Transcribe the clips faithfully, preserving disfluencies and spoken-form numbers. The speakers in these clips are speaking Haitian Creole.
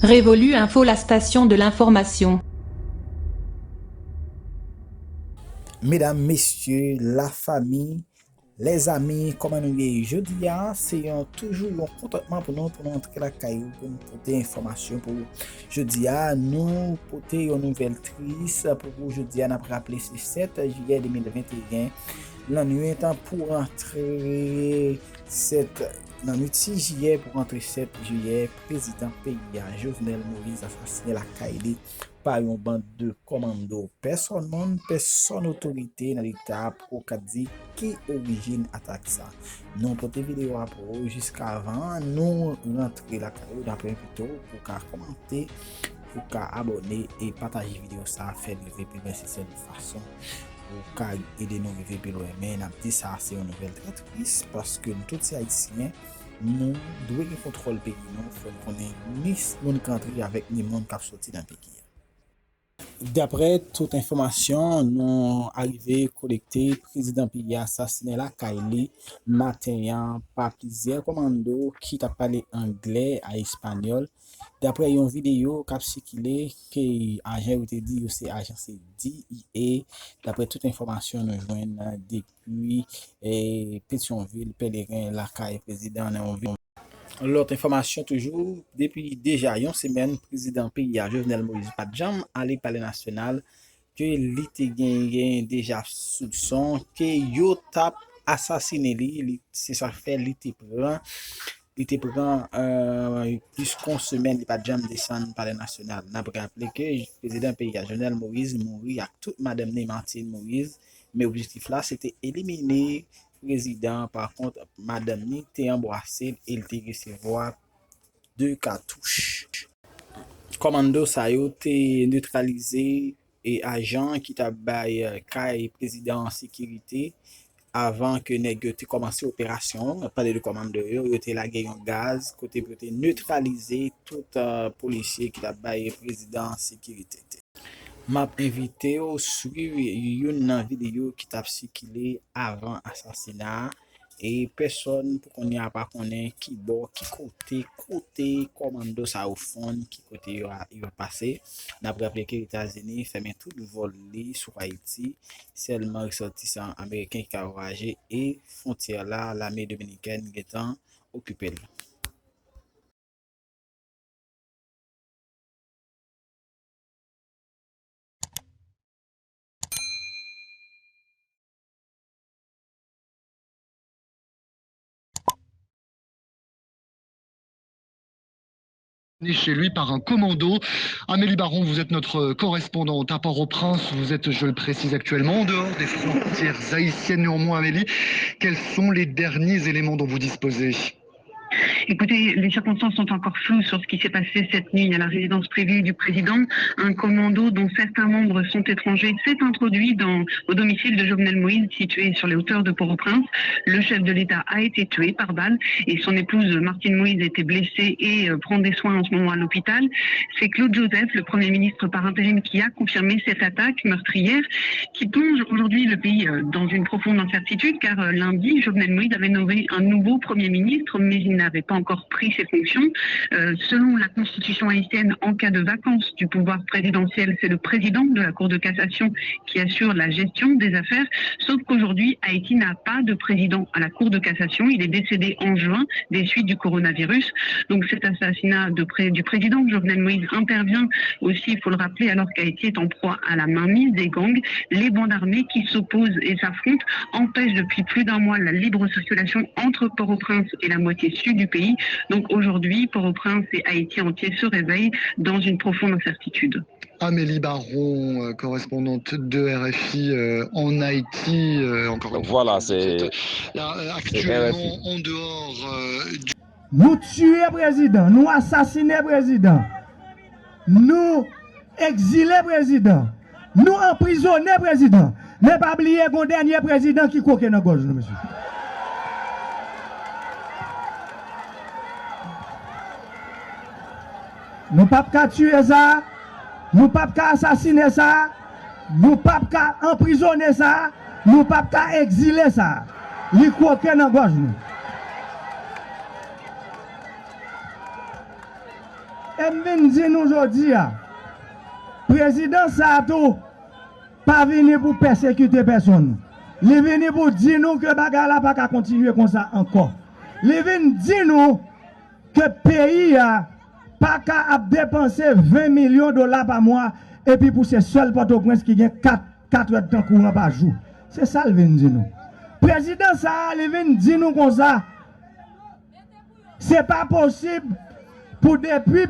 Révolu Info, la station de l'information. Medam, mesye, lafanmi, lèzanmi, kòman nou ye? Jodi a, se yon, toujou yon kontantman pou nou, pou nou antre lakay ou, pou nou pote enfòmasyon pou ou. Jodi a, nou pote yon nouvèl tris pou ou. Jodi a, n ap raple, se sèt jiyè de mil venteyen, lannwit pou rantre sèt, lannwit sis jiyè pou rantre sèt jiyè, prezidan peyi a, Jovenel Moïse, asasinen lakay li pa yon bann de kòmando. Pèsòn moun, pèsòn otorite nan leta poko ka di ki orijin atak sa. Nou pote videyo a pou ou jiskavan nou rantre lakay ou, n ap envite w pou w ka kòmante, pou w ka abòne e pataje videyo sa, fè l rive pi lwen, se sèl fason pou w ka ede nou rive pi lwen. Men n ap di sa, se yon nouvèl trè tris, paske nou tout se Ayisyen, nou dwe gen kontwòl peyi nou, fò n konnen ni moun k antre avèk ni moun k ap soti nan peyi a. Daprè tout enfòmasyon nou arive kolekte, prezidan peyi a asasinen lakay li maten an pa plizyè kòmando ki t ap pale anglè a espanyòl. Daprè yon videyo k ap sikile ke ajan yo te di yo se ajan se D E A, daprè tout enfòmasyon nou jwenn depi, eh, Petyonvil, Pèleren, lakay prezidan nan yon vi-, Lòt enfòmasyon toujou, depi deja yon semèn, prezidan peyi a, Jovenel Moïse, pa t janm ale Palè Nasyonal, ke li te genyen deja soupson ke yo t ap asasinen li, li, se sa k fè li te pran, li te pran, eh, plis ke yon semèn, li pa t janm desann Palè Nasyonal. N ap raple ke prezidan peyi a, Jovenel Moïse, mouri ak tout madanm ni, Martine Moïse, men objektif la, se te elimine prezidan an. Pa kont, madanm ni te anbwase l e l te resevwa de katouch. Kòmando sa yo te netralize e ajan ki t ap bay, eh, kay prezidan an sekirite avan ke nèg yo te kòmanse operasyon an. N ap pale de kòmando yo, yo te lage yon gaz kote pou yo te netralize tout, eh, polisye ki t ap bay prezidan an sekirite. M ap envite w swiv youn nan videyo ki t ap sikile avan asasina a, e pèsòn pou kounye a pa konnen ki bò, ki kote, kote kòmando sa yo fonn, ki kote yo a, yo pase. N ap raple ke Etazini fèmen tout vòl li sou Ayiti, sèlman resòtisan ameriken ki ka vwayaje, e fwontyè la, lame dominikèn gentan okipe l. Chez lui par un commando. Amélie Baron, vous êtes notre correspondante à Port-au-Prince. Vous êtes, je le précise, actuellement en dehors des frontières haïtiennes. Néanmoins, Amélie, quels sont les derniers éléments dont vous disposez ? Écoutez, les circonstances sont encore floues sur ce qui s'est passé cette nuit à la résidence privée du président. Un commando dont certains membres sont étrangers s'est introduit dans, au domicile de Jovenel Moïse, situé sur les hauteurs de Port-au-Prince. Le chef de l'État a été tué par balle et son épouse Martine Moïse a été blessée et euh, prend des soins en ce moment à l'hôpital. C'est Claude Joseph, le Premier ministre par intérim, qui a confirmé cette attaque meurtrière qui plonge aujourd'hui le pays euh, dans une profonde incertitude car euh, lundi, Jovenel Moïse avait nommé un nouveau Premier ministre, mais il n'avait pas encore pris ses fonctions. Euh, selon la Constitution haïtienne, en cas de vacance du pouvoir présidentiel, c'est le président de la Cour de cassation qui assure la gestion des affaires. Sauf qu'aujourd'hui, Haïti n'a pas de président à la Cour de cassation. Il est décédé en juin des suites du coronavirus. Donc cet assassinat de pré- du président Jovenel Moïse intervient aussi, il faut le rappeler, alors qu'Haïti est en proie à la mainmise des gangs. Les bandes armées qui s'opposent et s'affrontent empêchent depuis plus d'un mois la libre circulation entre Port-au-Prince et la moitié sud du pays. Donc aujourd'hui, Port-au-Prince et Haïti entier se réveillent dans une profonde incertitude. Amélie Baron, euh, correspondante de R F I euh, en Haïti, euh, encore une fois. Voilà, c'est Là, euh, c'est R F I. Actuellement en dehors euh, du Nou tiye prezidan, nou asasinen prezidan, nou egzile prezidan, nou anprizone prezidan. Men pa bliye gon dènye prezidan ki kwoke nan gòj nou, mesye. Nou p ap ka tiye sa, nou p ap ka asasinen sa, nou p ap ka anprizone sa, nou p ap ka egzile sa. Li kwoke nan gòj nou. E m vin di nou jodi a, prezidan sa a tou pa vini pou pèsekite pèsonn. Li vini pou di nou ke bagay la pa ka kontinye konsa ankò. Li vin di nou ke peyi a pa ka ap depanse ven milyon dola pa mwa, epi pou se sèl Pòtoprens ki gen kat, kat èdtan kouran pa jou. Se sa l vin di nou. Prezidan sa a, li vin di nou konsa, se pa posib pou depi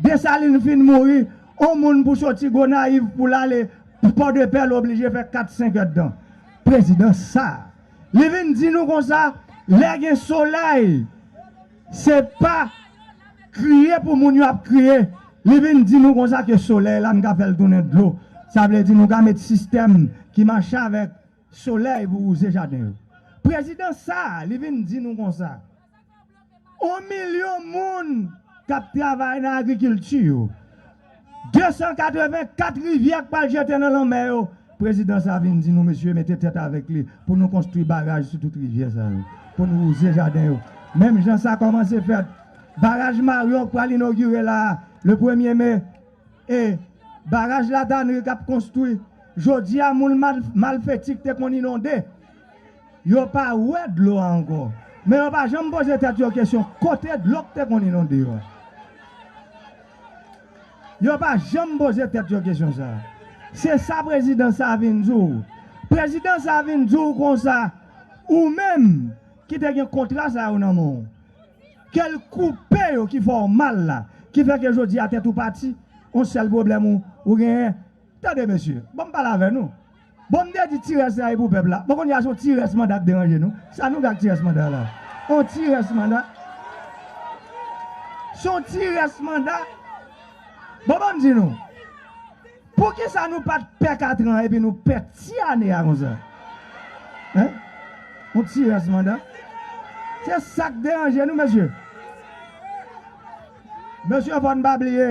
Desalin fin mouri, on moun pou soti Gonayiv pou l ale Pòdepè, l oblije fè kat, senk èdtan. Prezidan sa a, li vin di nou konsa, lè gen solèy, se pa kriye pou moun yo ap kriye. Li vin di nou konsa ke solèy la, n ka fè l tounen dlo. Sa vle di nou ka met sistèm ki mache avèk solèy pou wouze jaden yo. Prezidan sa a, li vin di nou konsa, on milyon moun k ap travay nan agrikilti yo, de san katreven kat rivyè k pral jete nan lanmè yo. Prezidan sa a vin di nou, mesye, mete tèt avèk li pou nou konstwi baraj sou tout rivyè sa yo, pou nou wouze jaden yo. Menm jan sa kòmanse fèt, baraj Marion k pral inogire la a, le premye me, e baraj Latanri k ap konstwi, jodi a moun mal, malfeti k te konn inonde, yo pa wè dlo a ankò. Men yo pa janm poze tèt yo kesyon kote dlo k te konn inonde yo a. Yo pa janm poze tèt yo kesyon sa a. Se sa prezidan sa a vin di w. Prezidan sa a vin di w konsa, ou menm ki te gen kontra sa yo nan men w, ke l koupe yo ki fè w mal la, ki fè ke jodi a tèt ou pati, yon sèl pwoblèm ou, ou genyen. Tande, mesye, ban m pale avè nou. Bon, m te di ti rès la e pou pèp la. Bon, kounye a se yon ti rès manda k deranje nou. Sa nou gen ak ti rès manda la? Yon ti rès manda? Se yon ti rès manda? Bon, ban m di nou. Poukisa nou pa t pè katran epi nou pè ti ane a konsa? Hein? Yon ti rès manda? Se sa k deranje nou, mesye. Mesye, fò n pa bliye.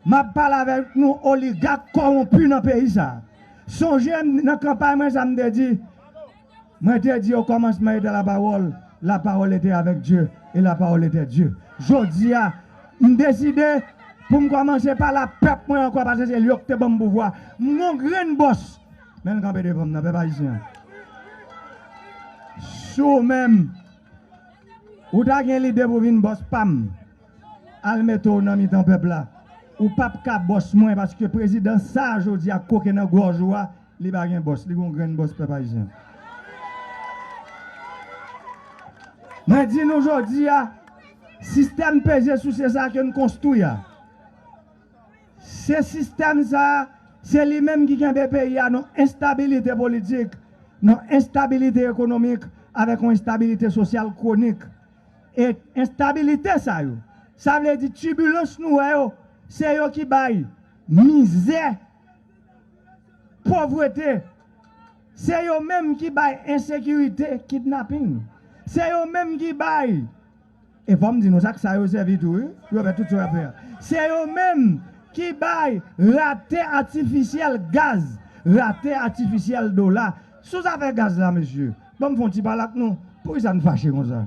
M ap pale avèk nou oligak kòwonpi nan peyi sa a. Sonje m nan kanpay mwen sa m te di. Mwen te di, au commencement était la parole, la parole était avec Dieu, et la parole était Dieu. Jodi a, m deside pou m kòmanse pale a pèp mwen ankò, paske se li yo ki te ban m pouvwa. M gon grenn bòs, men l kanpe devan m nan, pèp ayisyen an. Si w menm, ou ta gen lide pou vin bòs pa m, al mete w nan mitan pèp la. Ou p ap ka bòs mwen, paske prezidan sa a jodi a koke nan gòj ou a, li pa gen bòs, li gon grenn bòs pèp ayisyen. Mwen di nou jodi a, sistèm peze souse sa a ke n konstwi a, se sistèm sa a, se li menm ki kenbe peyi a nan enstabilite politik, nan enstabilite ekonomik, avèk yon enstabilite sosyal kwonik. E enstabilite sa yo, sa vle di tibilans nou wè yo, se yo ki bay mizè, povrete. Se yo menm ki bay ensekirite, kidnaping. Se yo menm ki bay, e fò m di nou sa, k sa yo sèvi tou, wi, yo fè tout sa y ap fè a. Se yo menm ki bay rate atifisyèl gaz, rate atifisyèl dola. Sou zafè gaz la, mesye, ban m fè yon ti pale ak nou. Poukisa n fache konsa?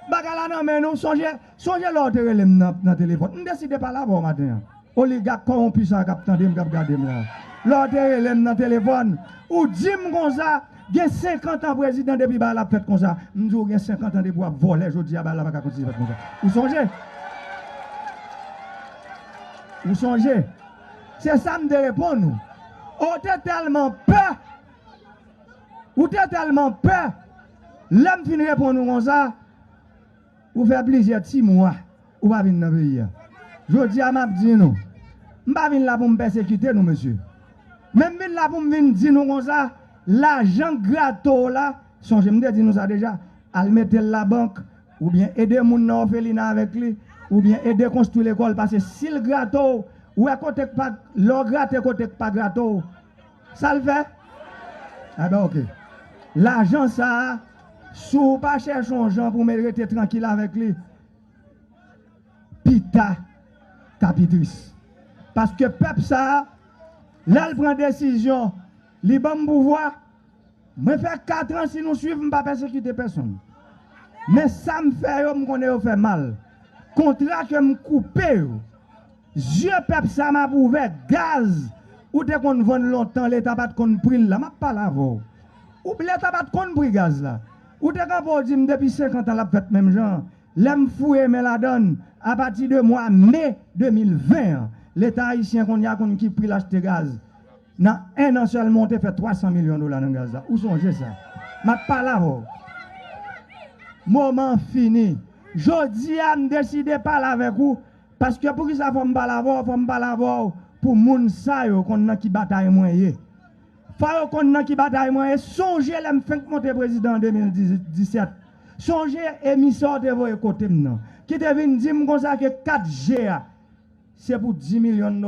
Bagay la nan men nou, sonje, sonje lè w te rele m nan, nan telefòn. M deside pale avè w maten an. Oligak kòwonpi sa k ap tande m, k ap gade m la. Lè w te rele m nan telefòn, ou di m konsa, gen senkant an prezidan depi bagay la ap fèt konsa. M di w gen senkant an depi w ap vòlè, jodi a bagay la pa ka kontinye fèt konsa. Ou sonje? Ou sonje? Se sa m te reponn ou. Ou te tèlman pè, ou te tèlman pè, lè m fin reponn ou konsa, ou fè plizyè ti mwa, ou pa vin nan peyi a. Jodi a, m ap di nou, m pa vin la pou m pèsekite nou, mesye. Men m vin la pou m vin di nou konsa, lajan grato w la, sonje m te di nou sa deja, al mete l labank, oubyen ede moun nan òfelina avèk li, oubyen ede konstwi lekòl, paske si l grato w, ou wè kote k pa, lè w grate kote k pa grato w, sa l fè? Enben, oke. Lajan sa a, si w pa chèche yon jan pou w rete trankil avèk li, pita, t ap pi tris. Paske pèp sa a, lè l pran desizyon, li ban m pouvwa, mwen fè kat an, si nou swiv, m pa pèsekite pèsonn. Men sa m fè yo, m konnen yo fè mal. Kontra ke m koupe yo. Zye pèp sa m ap ouvè. Gaz ou te konn vann lontan, Leta pa t konn pri l la. M ap pale avè w. Ou, Leta pa t konn pri gaz la. Ou te kanpe w di m depi senkant an l ap fèt menm jan. Lè m fouye men ladan l, apati de mwa me de mil ven an, Leta ayisyen kounye a konn ki pri l achte gaz. Nan en an sèlman, w te fè twa san milyon dola nan gaz la. Ou sonje sa? M ap pale avè w. Moman an fini. Jodi a, m deside pale avèk ou, paske poukisa fò m pale avè w? Fò m pale avè w pou moun sa yo konn nan ki batay mwen ye. Fò yo konn nan ki batay mwen ye. Sonje lè m fenk monte prezidan an de mil disèt. Sonje emisè w te voye kote m nan, ki te vin di m konsa ke kat G a, se pou dis milyon dola.